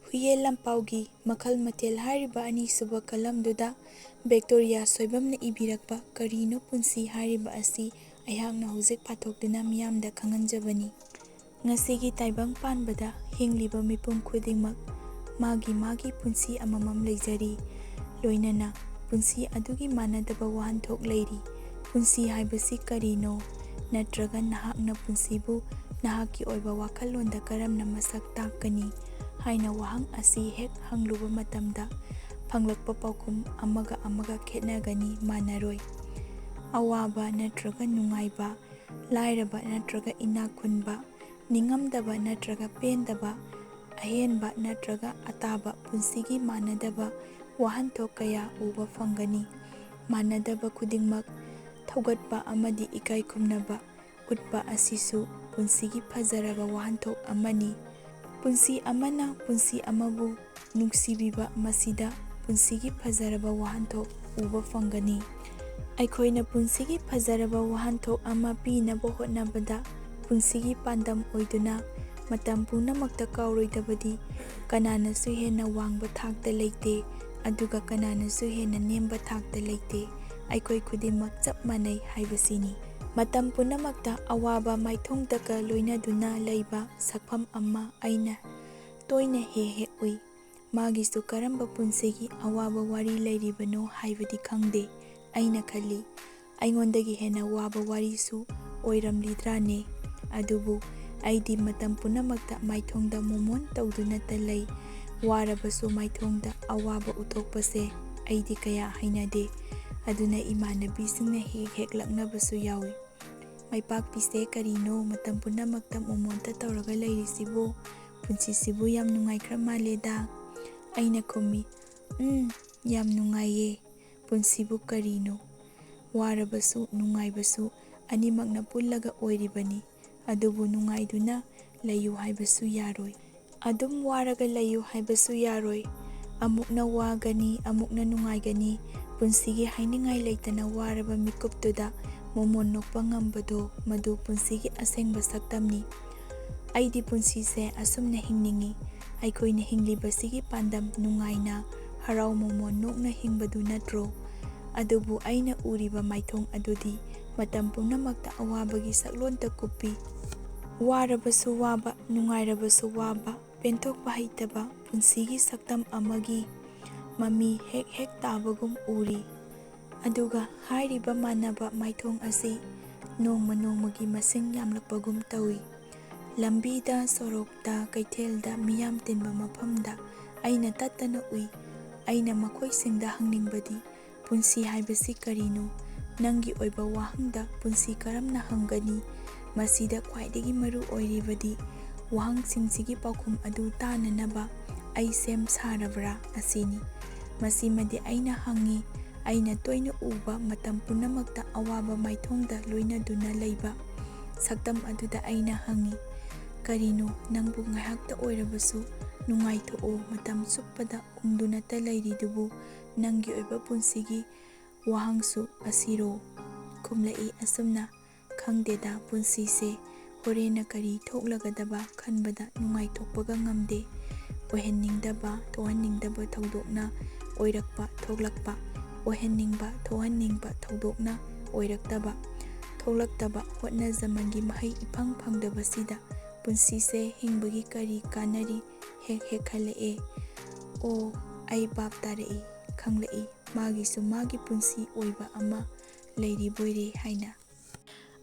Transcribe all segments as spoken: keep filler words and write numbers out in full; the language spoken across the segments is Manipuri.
ꯍꯨꯏꯌꯦꯟ ꯂꯥꯟꯄꯥꯎꯒꯤ ꯃꯈꯜ ꯃꯊꯦꯜ ꯍꯥꯏꯔꯤꯕ ꯑꯅꯤꯁꯨꯕ ꯀꯂꯝꯗꯨꯗ ꯕꯦꯛꯇꯣꯔꯤꯌꯥ ꯁꯣꯏꯕꯝꯅ ꯏꯕꯤꯔꯛꯄ ꯀꯔꯤꯅꯣ ꯄꯨꯟꯁꯤ ꯍꯥꯏꯔꯤꯕ ꯑꯁꯤ ꯑꯩꯍꯥꯛꯅ ꯍꯧꯖꯤꯛ ꯄꯥꯊꯣꯛꯇꯨꯅ ꯃꯤꯌꯥꯝꯗ ꯈꯪꯍꯟꯖꯕꯅꯤ꯫ ꯉꯁꯤꯒꯤ ꯇꯥꯏꯕꯪ ꯄꯥꯟꯕꯗ ꯍꯤꯡꯂꯤꯕ ꯃꯤꯄꯨꯝ ꯈꯨꯗꯤꯡꯃꯛ ꯃꯥꯒꯤ ꯃꯥꯒꯤ ꯄꯨꯟꯁꯤ ꯑꯃꯃꯝ ꯂꯩꯖꯔꯤ꯫ ꯂꯣꯏꯅꯅ ꯄꯨꯟꯁꯤ ꯑꯗꯨꯒꯤ ꯃꯥꯟꯅꯗꯕ ꯋꯥꯍꯟꯊꯣꯛ ꯂꯩꯔꯤ꯫ ꯄꯨꯟꯁꯤ ꯍꯥꯏꯕꯁꯤ ꯀꯔꯤꯅꯣ? ꯅꯠꯇ꯭ꯔꯒ ꯅꯍꯥꯛꯅ ꯄꯨꯟꯁꯤꯕꯨ ꯅꯍꯥꯛꯀꯤ ꯑꯣꯏꯕ ꯋꯥꯈꯜꯂꯣꯟꯗ ꯀꯔꯝꯅ ꯃꯁꯛ ꯇꯥꯛꯀꯅꯤ? ꯍꯥꯏꯅ ꯋꯥꯍꯪ ꯑꯁꯤ ꯍꯦꯛ ꯍꯪꯂꯨꯕ ꯃꯇꯝꯗ ꯐꯪꯂꯛꯄ ꯄꯥꯎꯈꯨꯝ ꯑꯃꯒ ꯑꯃꯒ ꯈꯦꯠꯅꯒꯅꯤ, ꯃꯥꯟꯅꯔꯣꯏ꯫ ꯑꯋꯥꯕ ꯅꯠꯇ꯭ꯔꯒ ꯅꯨꯡꯉꯥꯏꯕ, ꯂꯥꯏꯔꯕ ꯅꯠꯇ꯭ꯔꯒ ꯏꯅꯥꯛ ꯈꯨꯟꯕ, ꯅꯤꯡꯉꯝꯗꯕ ꯅꯠꯇ꯭ꯔꯒ ꯄꯦꯟꯗꯕ, ꯑꯍꯦꯟꯕ ꯅꯠꯇ꯭ꯔꯒ ꯑꯇꯥꯕ, ꯄꯨꯟꯁꯤꯒꯤ ꯃꯥꯟꯅꯗꯕ ꯋꯥꯍꯟꯊꯣꯛ ꯀꯌꯥ ꯎꯕ ꯐꯪꯒꯅꯤ꯫ ꯃꯥꯟꯅꯗꯕ ꯈꯨꯗꯤꯡꯃꯛ ꯊꯧꯒꯠꯄ ꯑꯃꯗꯤ ꯏꯀꯥꯏ ꯈꯨꯝꯅꯕ ꯎꯠꯄ ꯑꯁꯤꯁꯨ ꯄꯨꯟꯁꯤꯒꯤ ꯐꯖꯔꯕ ꯋꯥꯍꯟꯊꯣꯛ ꯑꯃꯅꯤ꯫ ꯄꯨꯟꯁꯤ ꯑꯃꯅ ꯄꯨꯟꯁꯤ ꯑꯃꯕꯨ ꯅꯨꯡꯁꯤꯕꯤꯕ, ꯃꯁꯤꯗ ꯄꯨꯟꯁꯤꯒꯤ ꯐꯖꯔꯕ ꯋꯥꯍꯟꯊꯣꯛ ꯎꯕ ꯐꯪꯒꯅꯤ꯫ ꯑꯩꯈꯣꯏꯅ ꯄꯨꯟꯁꯤꯒꯤ ꯐꯖꯔꯕ ꯋꯥꯍꯟꯊꯣꯛ ꯑꯃ ꯄꯤꯅꯕ ꯍꯣꯠꯅꯕꯗ ꯄꯨꯟꯁꯤꯒꯤ ꯄꯥꯟꯗꯝ ꯑꯣꯏꯗꯨꯅ ꯃꯇꯝ ꯄꯨꯝꯅꯃꯛꯇ ꯀꯥꯎꯔꯣꯏꯗꯕꯗꯤ ꯀꯅꯥꯅꯁꯨ ꯍꯦꯟꯅ ꯋꯥꯡꯕ ꯊꯥꯛꯇ ꯂꯩꯇꯦ, ꯑꯗꯨꯒ ꯀꯅꯥꯅꯁꯨ ꯍꯦꯟꯅ ꯅꯦꯝꯕ ꯊꯥꯛꯇ ꯂꯩꯇꯦ꯫ ꯑꯩꯈꯣꯏ ꯈꯨꯗꯤꯡꯃꯛ ꯆꯞ ꯃꯥꯟꯅꯩ ꯍꯥꯏꯕꯁꯤꯅꯤ꯫ ꯃꯇꯝ ꯄꯨꯝꯅꯃꯛꯇ ꯑꯋꯥꯕ ꯃꯥꯏꯊꯣꯡꯗꯒ ꯂꯣꯏꯅꯗꯨꯅ ꯂꯩꯕ ꯁꯛꯐꯝ ꯑꯃ ꯑꯩꯅ ꯇꯣꯏꯅ ꯍꯦꯛ ꯍꯦꯛ ꯎꯏ꯫ ꯃꯥꯒꯤꯁꯨ ꯀꯔꯝꯕ ꯄꯨꯟꯁꯤꯒꯤ ꯑꯋꯥꯕ ꯋꯥꯔꯤ ꯂꯩꯔꯤꯕꯅꯣ ꯍꯥꯏꯕꯗꯤ ꯈꯪꯗꯦ꯫ ꯑꯩꯅ ꯈꯜꯂꯤ, ꯑꯩꯉꯣꯟꯗꯒꯤ ꯍꯦꯟꯅ ꯋꯥꯕ ꯋꯥꯔꯤꯁꯨ ꯑꯣꯏꯔꯝꯂꯤꯗ꯭ꯔꯥꯅꯦ? ꯑꯗꯨꯕꯨ ꯑꯩꯗꯤ ꯃꯇꯝ ꯄꯨꯝꯅꯃꯛꯇ ꯃꯥꯏꯊꯣꯡꯗ ꯃꯣꯃꯣꯟ ꯇꯧꯗꯨꯅꯇ ꯂꯩ꯫ ꯋꯥꯔꯕꯁꯨ ꯃꯥꯏꯊꯣꯡꯗ ꯑꯋꯥꯕ ꯎꯠꯊꯣꯛꯄꯁꯦ ꯑꯩꯗꯤ ꯀꯌꯥ ꯍꯩꯅꯗꯦ꯫ ꯑꯗꯨꯅ ꯏꯃꯥꯟꯅꯕꯤꯁꯤꯡꯅ ꯍꯦꯛ ꯍꯦꯛ ꯂꯛꯅꯕꯁꯨ ꯌꯥꯎꯏ꯫ "ꯃꯥꯏꯄꯥꯛꯄꯤꯁꯦ ꯀꯔꯤꯅꯣ ꯃꯇꯝ ꯄꯨꯝꯅꯃꯛꯇ ꯃꯣꯃꯣꯟꯇ ꯇꯧꯔꯒ ꯂꯩꯔꯤꯁꯤꯕꯨ? ꯄꯨꯟꯁꯤꯁꯤꯕꯨ ꯌꯥꯝ ꯅꯨꯡꯉꯥꯏꯈ꯭ꯔ ꯃꯥꯜꯂꯦꯗ?" ꯑꯩꯅ ꯈꯨꯝꯃꯤ, "ꯎꯝ, ꯌꯥꯝ ꯅꯨꯡꯉꯥꯏꯌꯦ꯫ ꯄꯨꯟꯁꯤꯕꯨ ꯀꯔꯤꯅꯣ? ꯋꯥꯔꯕꯁꯨ ꯅꯨꯡꯉꯥꯏꯕꯁꯨ ꯑꯅꯤꯃꯛꯅ ꯄꯨꯜꯂꯒ ꯑꯣꯏꯔꯤꯕꯅꯤ꯫ ꯑꯗꯨꯕꯨ ꯅꯨꯡꯉꯥꯏꯗꯨꯅ ꯂꯩꯌꯨ ꯍꯥꯏꯕꯁꯨ ꯌꯥꯔꯣꯏ꯫ ꯑꯗꯨꯝ ꯋꯥꯔꯒ ꯂꯩꯌꯨ ꯍꯥꯏꯕꯁꯨ ꯌꯥꯔꯣꯏ꯫ ꯑꯃꯨꯛꯅ ꯋꯥꯒꯅꯤ, ꯑꯃꯨꯛꯅ ꯅꯨꯡꯉꯥꯏꯒꯅꯤ꯫ ꯄꯨꯟꯁꯤꯒꯤ ꯍꯥꯏꯅꯤꯡꯉꯥꯏ ꯂꯩꯇꯅ ꯋꯥꯔꯕ ꯃꯤꯀꯨꯞꯇꯨꯗ ꯃꯣꯃꯣꯟ ꯅꯣꯛꯄ ꯉꯝꯕꯗꯣ, ꯃꯗꯨ ꯄꯨꯟꯁꯤꯒꯤ ꯑꯁꯦꯡꯕ ꯁꯛꯇꯝꯅꯤ꯫ ꯑꯩꯗꯤ ꯄꯨꯟꯁꯤꯁꯦ ꯑꯁꯨꯝꯅ ꯍꯤꯡꯅꯤꯡꯏ꯫ ꯑꯩꯈꯣꯏꯅ ꯍꯤꯡꯂꯤꯕꯁꯤꯒꯤ ꯄꯥꯟꯗꯝ ꯅꯨꯡꯉꯥꯏꯅ, ꯍꯔꯥꯎ ꯃꯃꯣꯟ ꯅꯣꯛꯅ ꯍꯤꯡꯕꯗꯨ ꯅꯠꯇ꯭ꯔꯣ? ꯑꯗꯨꯕꯨ ꯑꯩꯅ ꯎꯔꯤꯕ ꯃꯥꯏꯊꯣꯡ ꯑꯗꯨꯗꯤ ꯃꯇꯝ ꯄꯨꯝꯅꯃꯛꯇ ꯑꯋꯥꯕꯒꯤ ꯁꯛꯂꯣꯟꯇ ꯀꯨꯞꯄꯤ꯫ ꯋꯥꯔꯕꯁꯨ ꯋꯥꯕ, ꯅꯨꯡꯉꯥꯏꯔꯕꯁꯨ ꯋꯥꯕ, ꯄꯦꯟꯊꯣꯛꯄ ꯍꯩꯇꯕ ꯄꯨꯟꯁꯤꯒꯤ ꯁꯛꯇꯝ ꯑꯃꯒꯤ ꯃꯃꯤ ꯍꯦꯛ ꯍꯦꯛ ꯇꯥꯕꯒꯨꯝ ꯎꯔꯤ꯫ ꯑꯗꯨꯒ ꯍꯥꯏꯔꯤꯕ ꯃꯥꯟꯅꯕ ꯃꯥꯏꯊꯣꯡ ꯑꯁꯤ ꯅꯣꯡꯃ ꯅꯣꯡꯃꯒꯤ ꯃꯁꯤꯡ ꯌꯥꯝꯂꯛꯄꯒꯨꯝ ꯇꯧꯏ꯫ ꯂꯝꯕꯤꯗ, ꯁꯣꯔꯣꯛꯇ, ꯀꯩꯊꯦꯜꯗ, ꯃꯤꯌꯥꯝ ꯇꯤꯟꯕ ꯃꯐꯝꯗ ꯑꯩꯅ ꯇꯠꯇꯅ ꯎꯏ꯫ ꯑꯩꯅ ꯃꯈꯣꯏꯁꯤꯡꯗ ꯍꯪꯅꯤꯡꯕꯗꯤ, "ꯄꯨꯟꯁꯤ ꯍꯥꯏꯕꯁꯤ ꯀꯔꯤꯅꯣ? ꯅꯪꯒꯤ ꯑꯣꯏꯕ ꯋꯥꯍꯪꯗ ꯄꯨꯟꯁꯤ ꯀꯔꯝꯅ ꯍꯪꯒꯅꯤ?" ꯃꯁꯤꯗ ꯈ꯭ꯋꯥꯏꯗꯒꯤ ꯃꯔꯨ ꯑꯣꯏꯔꯤꯕꯗꯤ ꯋꯥꯍꯪꯁꯤꯡꯁꯤꯒꯤ ꯄꯥꯎꯈꯨꯝ ꯑꯗꯨ ꯇꯥꯅꯅꯕ ꯑꯩ ꯁꯦꯝ ꯁꯥꯔꯕ꯭ꯔꯥ ꯑꯁꯤꯅꯤ꯫ ꯃꯁꯤꯃꯗꯤ ꯑꯩꯅ ꯍꯪꯉꯤ, ꯑꯩꯅ ꯇꯣꯏꯅ ꯎꯕ ꯃꯇꯝ ꯄꯨꯝꯅꯃꯛꯇ ꯑꯋꯥꯕ ꯃꯥꯏꯊꯣꯡꯗ ꯂꯣꯏꯅꯗꯨꯅ ꯂꯩꯕ ꯁꯛꯇꯝ ꯑꯗꯨꯗ ꯑꯩꯅ ꯍꯪꯉꯤ, "ꯀꯔꯤꯅꯣ ꯅꯪꯕꯨ ꯉꯥꯏꯍꯥꯛꯇ ꯑꯣꯏꯔꯕꯁꯨ ꯅꯨꯡꯉꯥꯏꯊꯣꯛꯑꯣ, ꯃꯇꯝ ꯆꯨꯞꯄꯗ ꯎꯪꯗꯨꯅꯇ ꯂꯩꯔꯤꯗꯨꯕꯨ ꯅꯪꯒꯤ ꯑꯣꯏꯕ ꯄꯨꯟꯁꯤꯒꯤ ꯋꯥꯍꯪꯁꯨ ꯑꯁꯤꯔꯣ?" ꯈꯨꯝꯂꯛꯏ ꯑꯁꯨꯝꯅ, "ꯈꯪꯗꯦꯗ, ꯄꯨꯟꯁꯤꯁꯦ ꯍꯣꯔꯦꯟꯅ ꯀꯔꯤ ꯊꯣꯛꯂꯒꯗꯕ ꯈꯟꯕꯗ ꯅꯨꯡꯉꯥꯏꯊꯣꯛꯄꯒ ꯉꯝꯗꯦ꯫ ꯑꯣꯏꯍꯟꯅꯤꯡꯗꯕ, ꯊꯣꯛꯍꯟꯅꯤꯡꯗꯕ ꯊꯧꯗꯣꯛꯅ ꯑꯣꯏꯔꯛꯄ, ꯊꯣꯛꯂꯛꯄ, ꯑꯣꯏꯍꯟꯅꯤꯡꯕ, ꯊꯣꯛꯍꯟꯅꯤꯡꯕ ꯊꯧꯗꯣꯛꯅ ꯑꯣꯏꯔꯛꯇꯕ, ꯊꯣꯛꯂꯛꯇꯕ, ꯍꯣꯠꯅꯖꯃꯟꯒꯤ ꯃꯍꯩ ꯏꯐꯪ ꯐꯪꯗꯕꯁꯤꯗ ꯄꯨꯟꯁꯤꯁꯦ ꯍꯤꯡꯕꯒꯤ ꯀꯔꯤ ꯀꯥꯟꯅꯔꯤ?" ꯍꯦꯛ ꯍꯦꯛ ꯈꯜꯂꯛꯑꯦ꯫ ꯑꯣ, ꯑꯩ ꯚꯥꯞ ꯇꯥꯔꯛꯏ, ꯈꯪꯂꯛꯏ, ꯃꯥꯒꯤꯁꯨ ꯃꯥꯒꯤ ꯄꯨꯟꯁꯤ ꯑꯣꯏꯕ ꯑꯃ ꯂꯩꯔꯤꯕꯣꯏꯔꯦ ꯍꯥꯏꯅ꯫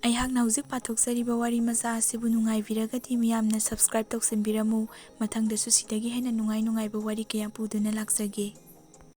ꯑꯩꯍꯥꯛꯅ ꯍꯧꯖꯤꯛ ꯄꯥꯊꯣꯛꯆꯔꯤꯕ ꯋꯥꯔꯤ ꯃꯆꯥ ꯑꯁꯤꯕꯨ ꯅꯨꯡꯉꯥꯏꯕꯤꯔꯒꯗꯤ ꯃꯤꯌꯥꯝꯅ subscribe ꯇꯧꯁꯤꯟꯕꯤꯔꯝꯃꯨ꯫ ꯃꯊꯪꯗꯁꯨ ꯁꯤꯗꯒꯤ ꯍꯦꯟꯅ ꯅꯨꯡꯉꯥꯏ ꯅꯨꯡꯉꯥꯏꯕ ꯋꯥꯔꯤ ꯀꯌꯥ ꯄꯨꯗꯨꯅ ꯂꯥꯛꯆꯒꯦ꯫